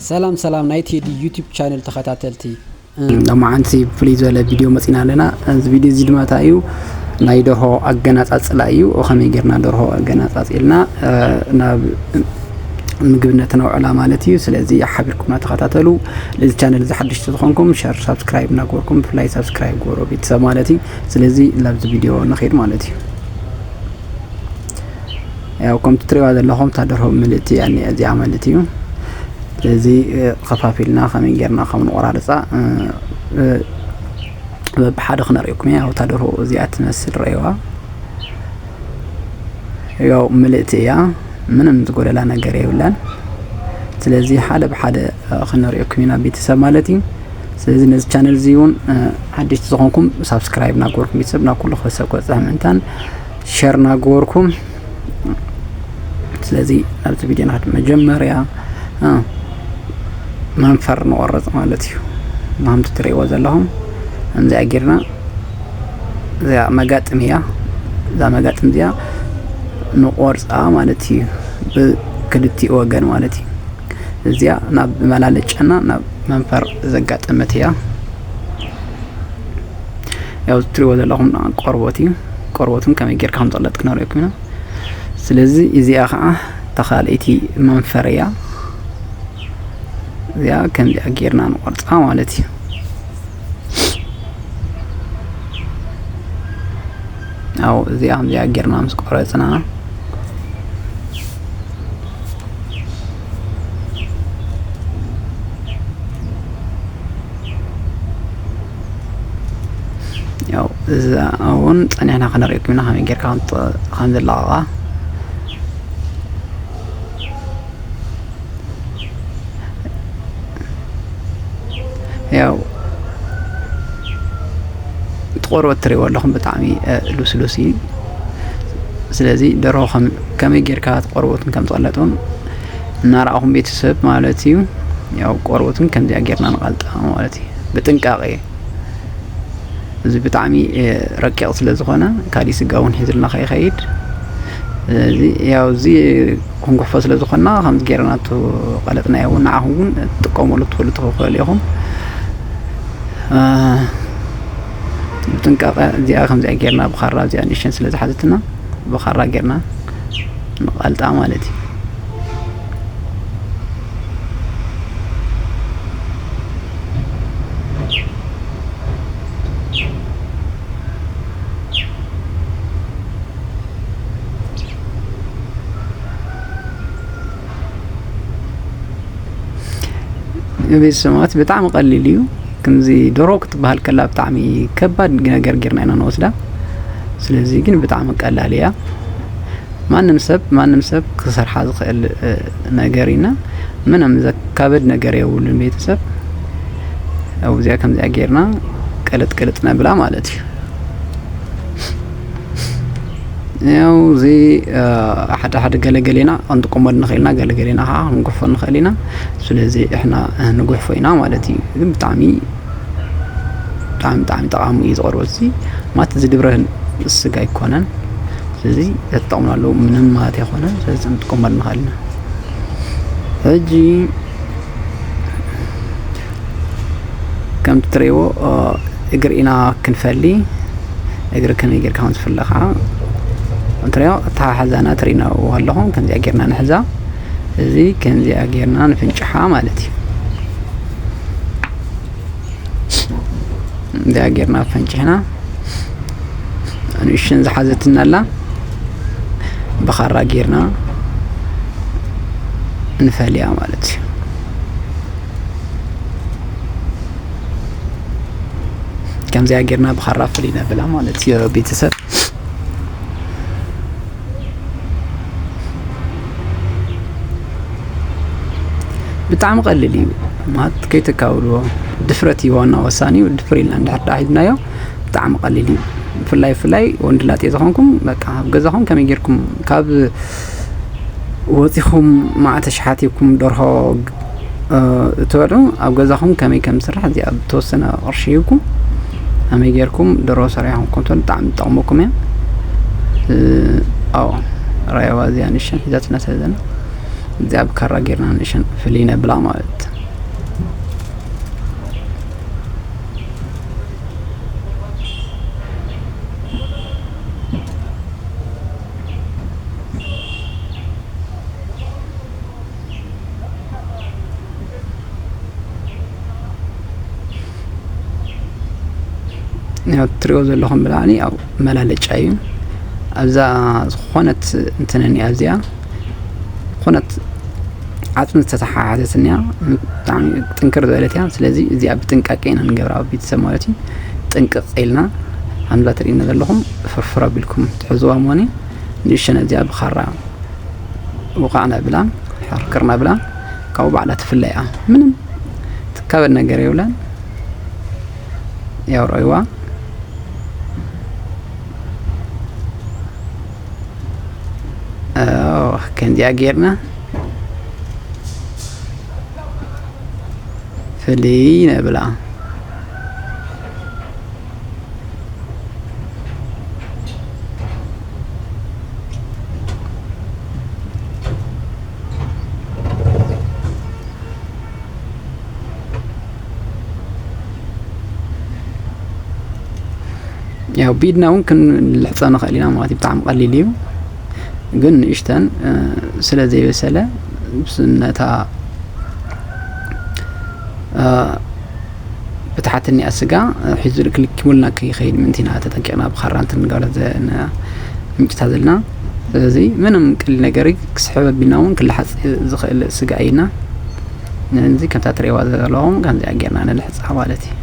ሰላም ሰላም ናይ ቴዲ ዩቲዩብ ቻነል ተኸታተልቲ። ሎማዓንቲ ፍልይ ዝበለ ቪድዮ መፂና ኣለና። እዚ ቪድዮ እዚ ድማ እንታይ እዩ? ናይ ደርሆ ኣገናፃፅላ እዩ። ከመይ ጌርና ደርሆ ኣገናፃፂልና ናብ ምግብነት ነውዕላ ማለት እዩ። ስለዚ ሓቢርኩምና ተኸታተሉ። እዚ ቻነል እዚ ሓደሽቲ ዝኾንኩም ሸር ሳብስክራይብ እናገበርኩም ብፍላይ ሳብስክራይብ ገበሩ ቤተሰብ ማለት እዩ። ስለዚ ናብዚ ቪድዮ ንኸይድ ማለት እዩ። ያው ከምቲ ትሪእዋ ዘለኹም እታ ደርሆ ምልእቲ እያ እኒኣ እዚኣ ማለት እዩ። ስለዚ ከፋፊልና ከመይ ጌርና ከም ንቆራርፃ በብሓደ ክነርእየኩም እያ። ያው እታ ደርሆ እዚኣ ትመስል ረእይዋ። ያው ምልእቲ እያ፣ ምንም ዝጎደላ ነገር የብላን። ስለዚ ሓደ ብሓደ ክነርእየኩም ኢና ቤተሰብ ማለት እዩ። ስለዚ ነዚ ቻነል እዚ እውን ሓደሽቲ ዝኾንኩም ሳብስክራይብ ናገበርኩም ቤተሰብ ናብ ኩሉ ክሰብ ክበፅሕ ምእንታን ሸር ናገበርኩም። ስለዚ ናብዚ ቪድዮ ንኸድ። መጀመርያ መንፈር ንቆርፅ ማለት እዩ። ከምቲ ትሪእዎ ዘለኹም ከምዚኣ ጌርና እዚኣ መጋጥም እያ። እዛ መጋጥም እዚኣ ንቆርፃ ማለት እዩ፣ ብክልቲኡ ወገን ማለት እዩ። እዚኣ ናብ መላለጫና ናብ መንፈር ዘጋጠመት እያ። ያው እትሪእዎ ዘለኹም ቆርቦት እዩ። ቆርቦትን ከመይ ጌርካ ከም ዝቕለጥ ክነርእየኩም ኢና። ስለዚ እዚኣ ከዓ ተኻልእቲ መንፈር እያ። እዚኣ ከምዚኣ ጌርና ንቆርፃ ማለት እዩ። ያው እዚኣ ከምዚኣ ጌርና ምስ ቆረፅና ያው እዛ እውን ፀኒሕና ክነርእየኩም ኢና ከመይ ጌርካ ከም ዝለቐቓ። ያው እቲ ቆርበት ትሪእዎ ኣለኹም ብጣዕሚ ልስሉስ እዩ። ስለዚ ደርሆ ከመይ ጌርካ እቲ ቆርበቱን ከም ዝቐለጥ እውን እናረኣኹም ቤተሰብ ማለት እዩ። ያው ቆርበቱን ከምዚኣ ጌርና ንቐልጣ ማለት እዩ ብጥንቃቄ። እዚ ብጣዕሚ ረቂቕ ስለ ዝኾነ ካሊእ ስጋ እውን ሒዝልና ከይኸይድ። ስለዚ ያው እዚ ክንጉሕፎ ስለ ዝኾንና ከምዚ ጌርና እቱ ቀለጥናዮ እውን ንዓኹም እውን ትጥቀመሉ ትኽእሉ ትኽእሉ ኢኹም። ብጥንቃቐ እዚኣ ከምዚኣ ጌርና ብኻራ እዚኣ ንእሽተን ስለ ዝሓዘትና ብኻራ ጌርና ንቐልጣ ማለት እዩ። ቤተሰባት ብጣዕሚ ቀሊል እዩ። ከምዚ ደርሆ ክትበሃል ከላ ብጣዕሚ ከባድ ነገር ጌርና ኢና ንወስዳ። ስለዚ ግን ብጣዕሚ ቀላል እያ። ማንም ሰብ ማንም ሰብ ክሰርሓ ዝኽእል ነገር ኢና። ምንም ዘካብድ ነገር የብሉን ቤተሰብ። ያው እዚኣ ከምዚኣ ጌርና ቅልጥ ቅልጥ ነብላ ማለት እዩ። ያው እዚ ሓደ ሓደ ገለገሌና ክንጥቀመሉ ንኽእል ኢና፣ ገለገሌና ከዓ ክንጉሕፎ ንኽእል ኢና። ስለዚ እሕና ንጉሕፎ ኢና ማለት እዩ። ግን ብጣዕሚ ብጣዕሚ ብጣዕሚ ጠቓሚ እዩ ዝቐርቦት እዚ ማለት ዝድብረ ስጋ ኣይኮነን። ስለዚ ተትጠቕምናሉ ምንም ማለት ኣይኮነን። ስለዚ ክንጥቀመሉ ንኽእል ኢና። ሕጂ ከምቲ ትሪእዎ እግሪ ኢና ክንፈሊ። እግሪ ከመይ ጌርካ ከም ዝፍለ ከዓ እንትሪኦ ኣተሓሕዛና ትሪእና ኣለኹም። ከምዚኣ ጌርና ንሕዛ። እዚ ከምዚኣ ጌርና ንፍንጭሓ ማለት እዩ። እዚኣ ጌርና ፈንጭሕና ንእሽን ዝሓዘትና ኣላ ብኻራ ጌርና ንፈልያ ማለት እዩ። ከምዚኣ ጌርና ብኻራ ፍልይ ነብላ ማለት እዩ ቤተሰብ። ብጣዕሚ ቀሊል እዩ ማለት ከይተካብድዎ ድፍረት እዩ ዋና ወሳኒ እዩ። ድፍር ኢልና እንድሕር ደኣ ሒዝናዮ ብጣዕሚ ቀሊል እዩ። ብፍላይ ብፍላይ ወንድላጤ ዝኾንኩም በቃ ኣብ ገዛኹም ከመይ ጌርኩም ካብ ወፂኹም ማዕተ ሸሓቲኩም ደርሆ እትበልዑ ኣብ ገዛኹም ከመይ ከም ዝስራሕ እዚኣ ብተወሰነ ቅርሺ ሂብኩም ከመይ ጌርኩም ደርሆ ሰሪሕኩም ከም ትበልዑ ብጣዕሚ ትጠቕመኩም እያ። ኣዎ ራያዋ እዚኣ ንእሽተን ሒዛትና ስለ ዘላ እዚኣ ብካራ ጌርና ንእሽተን ፍልይ ነብላ ማለት ያው እትሪኦ ዘለኹም ብላዕሊ ያው መላለጫ እዩ። ኣብዛ ዝኾነት እንትን እኒኣ እዚኣ ዝኾነት ዓጽሚ ዝተተሓሓዘት እኒኣ፣ ብጣዕሚ ጥንክር ዝበለት እያ። ስለዚ እዚኣ ብጥንቃቄ ኢና ንገብራ ኣብ ቤተሰብ ማለት እዩ። ጥንቅቕ ኢልና፣ ከምዛ ትርእይና ዘለኹም ፍርፍር ኣቢልኩም ትሕዝዋ እሞኒ። ንእሽተን እዚኣ ብኻራ ውቃዕ ነብላ፣ ሕርክር ነብላ፣ ካብኡ ባዕላ ትፍለ እያ። ምንም ትካበድ ነገር የብላን። ያው ረእይዋ። ኦ፣ ከምዚኣ ጌርና ፍልይ ነብላ። ያው ቢድና እውን ክንልሕጾ ንኽእል ኢና ማለት እዩ። ብጣዕሚ ቀሊል እዩ፣ ግን ንእሽተን፣ እ፣ ስለ ዘይበሰለ፣ ብስ-፣ ነታ፣ እ፣ ብታሕቲ እኒኣ ስጋ ሒዙ ክልኪሙልና ከይኸይድ ምእንቲ ኢና ተጠንቂቕና ብኻራ እንትን ንገብራ ዘ-፣ ን-፣ ንምጭታ ዘለና። ስለዚ ምንም ቀሊል ነገር እዩ። ክስሕብ ኣቢልና እውን ክለሓጽ ዝኽእል ስጋ እዩ እና፣ ነዚ ከምታ ትርእይዋ ዘለኹም ከምዚኣ ጌርና ንልሕጻ ማለት እዩ።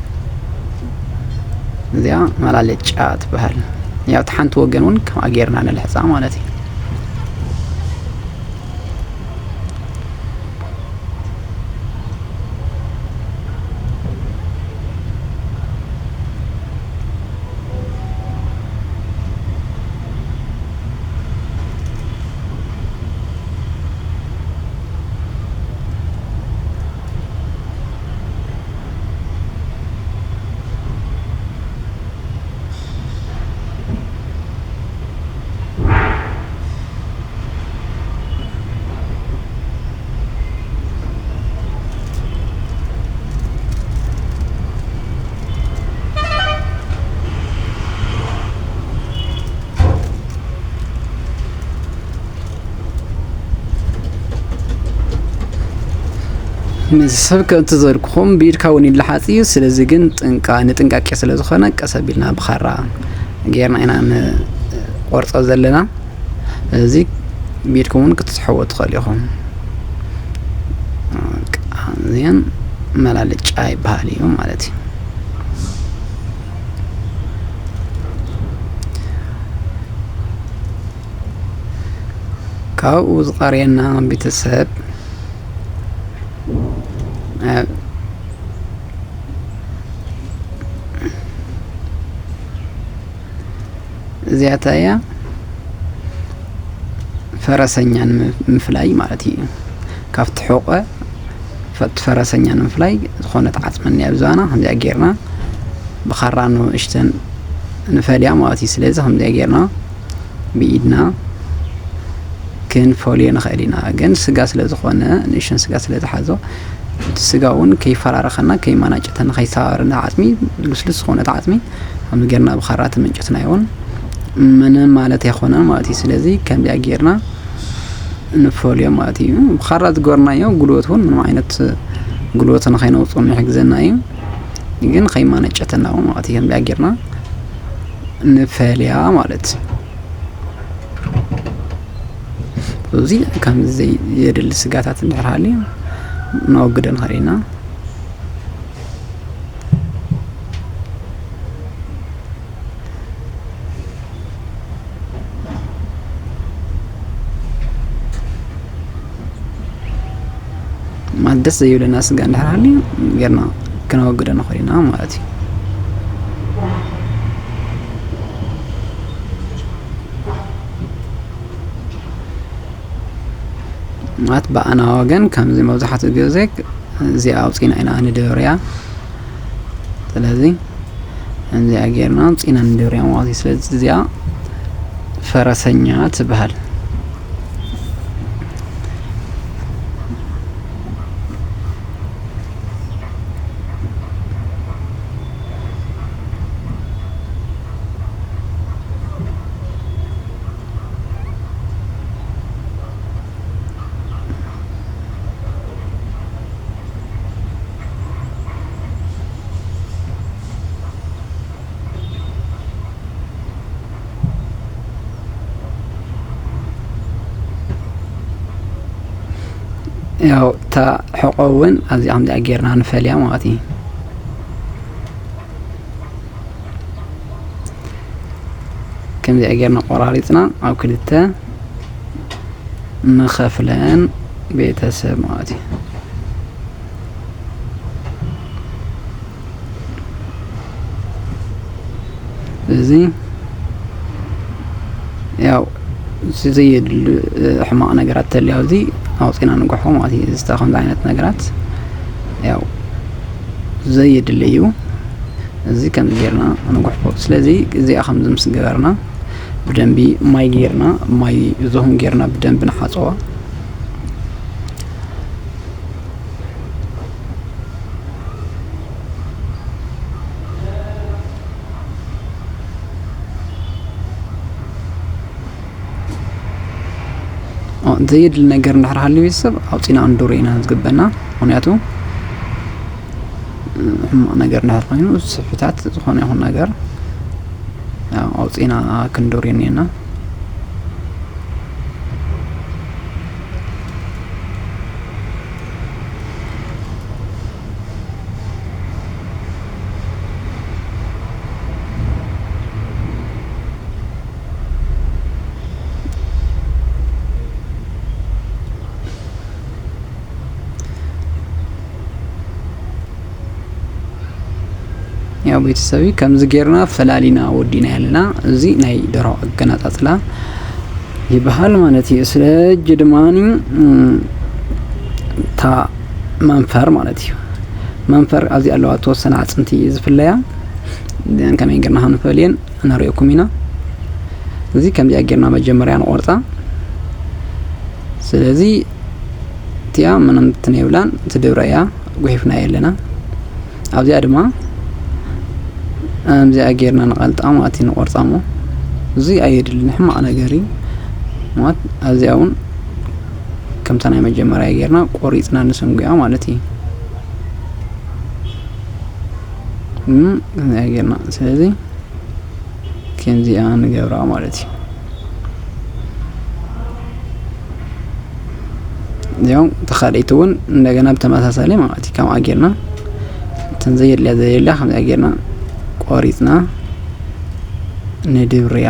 እዚኣ መላለጫ ትበሃል። ያው እቲ ሓንቲ ወገን እውን ከምኣ ጌርና ንልሕጻ ማለት እዩ። ምስ ሰብ ከምቲ ዝበልኩኹም ብኢድካ እውን ይለሓጽ እዩ። ስለዚ ግን ጥንቃ-፣ ንጥንቃቄ ስለ ዝኾነ ቀስ ኣቢልና ብኻራ ጌርና ኢና ንቆርጾ ዘለና። እዚ ብኢድኩም እውን ክትስሕዎ ትኽእሉ ኢኹም። እዚአን መላለጫ ይበሃል እዩ ማለት እዩ። ካብኡ ዝቐርየና ቤተሰብ፣ ኣብ እዚኣታ እያ ፈረሰኛ ንምፍላይ ማለት እዩ። ካብቲ ሑቐ ፈ-፣ ፈረሰኛ ንምፍላይ ዝኾነት ዓጽሚ እኒኣ ኣብ ዝባና፣ ከምዚኣ ጌርና ብኻራ ንእሽተን ንፈልያ ማለት እዩ። ስለዚ ከምዚኣ ጌርና ብኢድና ክንፈልዮ ንኽእል ኢና። ግን ስጋ ስለ ዝኾነ፣ ንእሽተን ስጋ ስለ ዝሓዞ፣ እቲ ስጋ እውን ከይፈራረኸና፣ ከይመናጨተና፣ ከይሰባበረና ዓጽሚ፣ ልስሉስ ዝኾነ እቲ ዓጽሚ፣ ከምዚ ጌርና ብኻራ ተመንጨትናዮ እውን ምንም ማለት ኣይኮነን ማለት እዩ። ስለዚ ከምዚኣ ጌርና ንፈልዮ ማለት እዩ። ብኻራ ዝገበርናዮ ጉልበት እውን ምንም ዓይነት ጉልበት ንኸይነውፅኦ ይሕግዘና እዩ። ግን ከይማነጨተና እውን ማለት እዩ። ከምዚኣ ጌርና ንፈልያ ማለት። እዚ ከምዚ ዘይ-፣ ዘየድሊ ስጋታት እንድሕር ሃልዩ ነወግዶ ንኽእል ኢና። ማለት ደስ ዘይብለና ስጋ እንድሕር ሃልዩ ጌርና ክነወግዶ ንኽእል ኢና ማለት እዩ። ማለት ብኣና ወገን ከምዚ መብዛሕትኡ ግዜ እዚኣ ኣውፂና ኢና ንደብርያ። ስለዚ ከምዚኣ ጌርና ኣውፂና ንደብርያ ማለት እዩ። ስለዚ እዚኣ ፈረሰኛ ትበሃል። ያው እታ ሕቆ እውን ኣብዚኣ ከምዚኣ ጌርና ንፈልያ ማለት እዩ። ከምዚኣ ጌርና ቆራሪጽና ኣብ ክልተ ንኸፍለን ቤተሰብ ማለት እዩ። እዚ ያው እዚ ዘየድሊ ሕማቕ ነገራት ተልዩ ኣብዚ ኣውፂና ንጉሖ ማለት እዩ። እዚ ከምዚ ዓይነት ነገራት ያው ዘየድሊ እዩ። እዚ ከምዚ ጌርና ንጉሕፎ። ስለዚ እዚኣ ከምዚ ምስ ገበርና ብደንቢ ማይ ጌርና፣ ማይ ዝኹም ጌርና ብደንቢ ንሓፅዋ። ኦ፣ ዘየድሊ ነገር እንድሕር ሃልዩ ቤተሰብ ኣውፂና ክንዱር ኢና ዝግበና። ምክንያቱ ሕማቕ ነገር እንድሕር ኮይኑ ስሕታት ዝኾነ ይኹን ነገር ያው ኣውፂና ክንዱር እኒአና። ያው ቤተሰብ ከምዚ ጌርና ፈላሊና ወዲና ያለና። እዚ ናይ ደርሆ ኣገናጻጽላ ይበሃል ማለት እዩ። ስለዚ ድማኒ፣ እም፣ እታ መንፈር ማለት እዩ። መንፈር ኣብዚ ኣለዋ ተወሰነ ኣጽንቲ እዩ ዝፍለያ። እዚኣን ከመይ ጌርና ክንፈልየን ነርእየኩም ኢና። እዚ ከምዚኣ ጌርና መጀመርያ ንቆርጻ። ስለዚ እቲኣ ምንም እንትን የብላን፣ እቲ ድብረ እያ ጉሒፍና የለና። ኣብዚኣ ድማ ከምዚኣ ጌርና ንቐልጣ ማለት እዩ፣ ንቆርጻ እሞ። እዚ ኣየድልን፣ ሕማቕ ነገር እዩ። ማለት ኣብዚኣ እውን ከምታ ናይ መጀመርያ ጌርና ቆሪጽና ንሰንጉያ ማለት እዩ። እም፣ ከምዚኣ ጌርና፣ ስለዚ ከምዚኣ ንገብራ ማለት እዩ። ያው ተኻልኢት እውን እንደገና ብተመሳሳሊ ማለት እዩ። ከምኣ ጌርና እተን ዘየድልያ ዘየድልያ ከምዚኣ ጌርና ቆሪጽና ንድብርያ።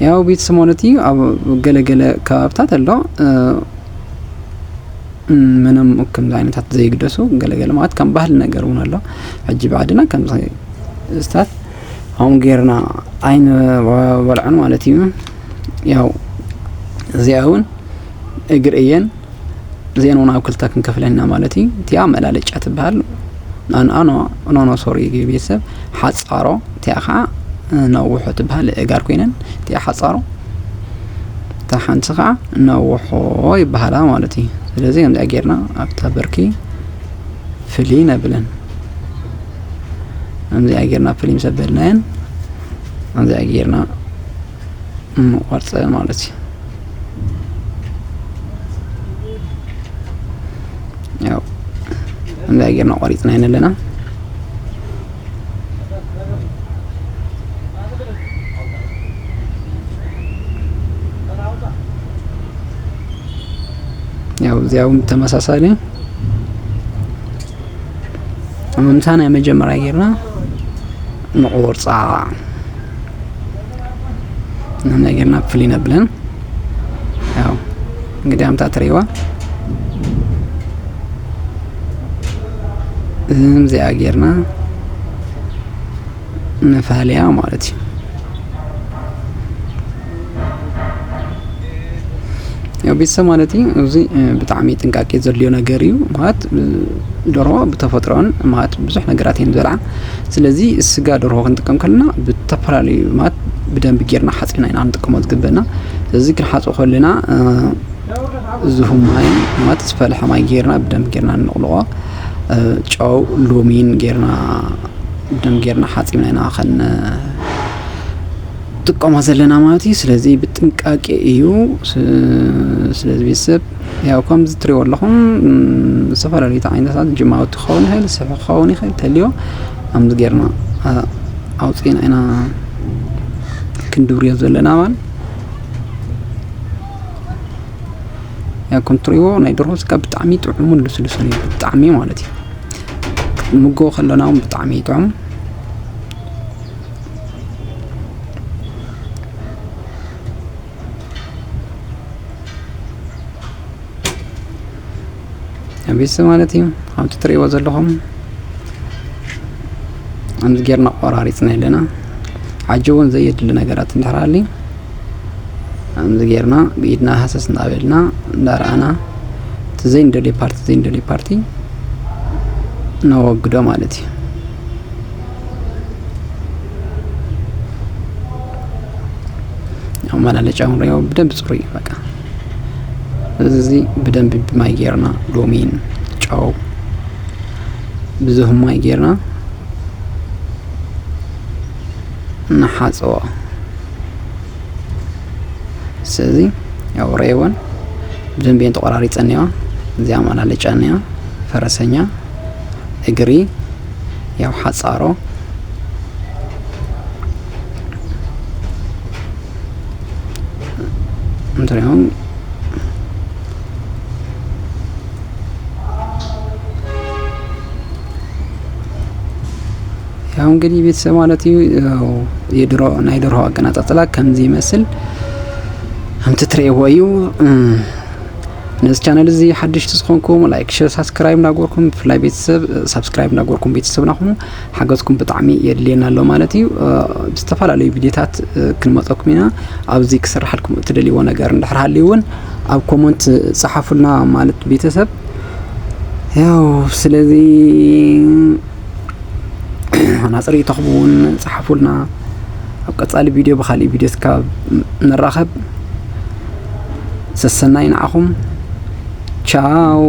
ያው ቤተሰብ ማለት እዩ። ኣብ ገለገለ ከባብታት ኣሎ፣ እ፣ ምንም ከምዚ ዓይነታት ዘይግደሱ ገለገለ ማለት ከም ባህሊ ነገር እውን ኣሎ። ሕጂ ብዓድና ከምዚ ስታት ኣሁን ጌርና ኣይንበልዖን ማለት እዩ። ያው እዚኣ እውን እግሪ እየን፣ እዚአን እውን ኣብ ክልተ ክንከፍለን ኢና ማለት እዩ። እቲኣ መላለጫ ትበሃል። ኣን-፣ ኣኖ፣ ኖ፣ ኖ፣ ሶሪ ቤተሰብ፣ ሓጻሮ፣ እቲኣ ከዓ ነውሖ ትበሃል፣ እጋር ኮይነን፣ እቲኣ ሓጻሮ፣ እታ ሓንቲ ከዓ ነውሖ ይበሃላ ማለት እዩ። ስለዚ ከምዚኣ ጌርና ኣብታ ብርኪ ፍልይ ነብለን። ከምዚኣ ጌርና ፍልይ ምስ ኣበልናየን፣ ከምዚኣ ጌርና ንቆርጸን ማለት እዩ። ያው እንዳ ጌርና ቆሪጽና ኢና ኣለና። ያው እዚያውም ተመሳሳሊ ምምታ ናይ መጀመርያ ጌርና ንቑርጻ። ናይ ጌርና ፍልይ ነብለን። ያው እንግዲህ ኣምታ ትሪዋ እዚኣ ጌርና ንፋልያ ማለት እዩ። ያው ቤተሰብ ማለት እዩ፣ እዚ፣ እ፣ ብጣዕሚ ጥንቃቄ ዘድልዮ ነገር እዩ። ማለት፣ እ፣ ደርሆ ብተፈጥሮን ማለት ብዙሕ ነገራት እየን ዝበልዓ። ስለዚ ስጋ ደርሆ ክንጥቀም ከለና ብተፈላለዩ ማለት ብደንቢ ጌርና ሓጺና ኢና ክንጥቀሞ ዝግበና። ስለዚ ክንሓጽቦ ከለና፣ እ፣ ዝሁም ማይ ማለት ዝፈልሐ ማይ ጌርና ብደንቢ ጌርና ንቕልቆ። እ፣ ጨው፣ ሎሚን ጌርና ብደንቢ ጌርና ሓጺብና ኢና ከን ጥቀሞ ዘለና ማለት እዩ። ስለዚ ብጥንቃቄ እዩ። ስ-፣ ስለዚ ቤተሰብ ያው ከምዚ ትሪእዎ ኣለኹም፣ ም፣ ዝተፈላለዩ ዓይነታት ጅማውቲ ክኸውን ይኽእል፣ ስብሒ ክኸውን ይኽእል፣ ተልዮ ከምዚ ጌርና፣ አ፣ ኣውፂእና ኢና ክንድብርዮ ዘለና ማለት። ያ፣ ከም ትርእይዎ ናይ ደርሆ ስጋ ብጣዕሚ ጥዑምን ልስሉስን እዩ፣ ብጣዕሚ ማለት እዩ። ምግቦ ከለና እውን ብጣዕሚ ይጥዑም። ቤተሰብ ማለት እዩ። ከምቲ ትርእይዎ ዘለኹም ከምዚ ጌርና ቆራሪፅና ኣለና። ዓጅ እውን ዘየድሊ ነገራት እንድሕር ሃልዩ ከምዚ ጌርና ብኢድና ሃሰስ እንዳበልና እንዳረኣና እቲ ዘይንደልዮ ፓርቲ ዘይንደልዮ ፓርቲ ነወግዶ ማለት እዩ። ኣመላለጫ ክንሪኦ ብደንብ ፅሩይ እዩ። በቃ እዚ ብደንብ ብማይ ጌርና ሎሚን፣ ጨው፣ ብዙህ ማይ ጌርና ንሓፅቦ። ስለዚ ያው ሬወን ብደንብ እየን ተቆራሪፀን እኒዋ። እዚኣ ኣመላለጫ እኒዋ፣ ፈረሰኛ፣ እግሪ፣ ያው ሓፃሮ እንትሪኦም። ያው እንግዲህ ቤተሰብ ማለት እዩ። ያው የድሮ ናይ ደርሆ ኣቀናጻጽላ ከምዚ ይመስል ከምቲ ትርእይዎ እዩ። እም፣ ነዚ ቻነል እዚ ሓደሽቲ ዝኾንኩም ላይክ፣ ሸር፣ ሳብስክራይብ እናገበርኩም፣ ብፍላይ ቤተሰብ ሳብስክራይብ እናገበርኩም ቤተሰብና ኩኑ። ሓገዝኩም ብጣዕሚ የድልየና ኣሎ ማለት እዩ። እ፣ ዝተፈላለዩ ቪዲዮታት፣ እ፣ ክንመፀኩም ኢና። ኣብዚ ክስራሓልኩም እትደልይዎ ነገር እንድሕር ሃልዩ እውን ኣብ ኮመንት ጸሓፉልና ማለት ቤተሰብ። ያው ስለዚ ኣናጽሪ ተኽቡ እውን ጸሓፉልና። ኣብ ቀጻሊ ቪድዮ ብኻሊእ ቪድዮ እስካብ ንራኸብ ሰሰናይ ንዓኹም። ቻው።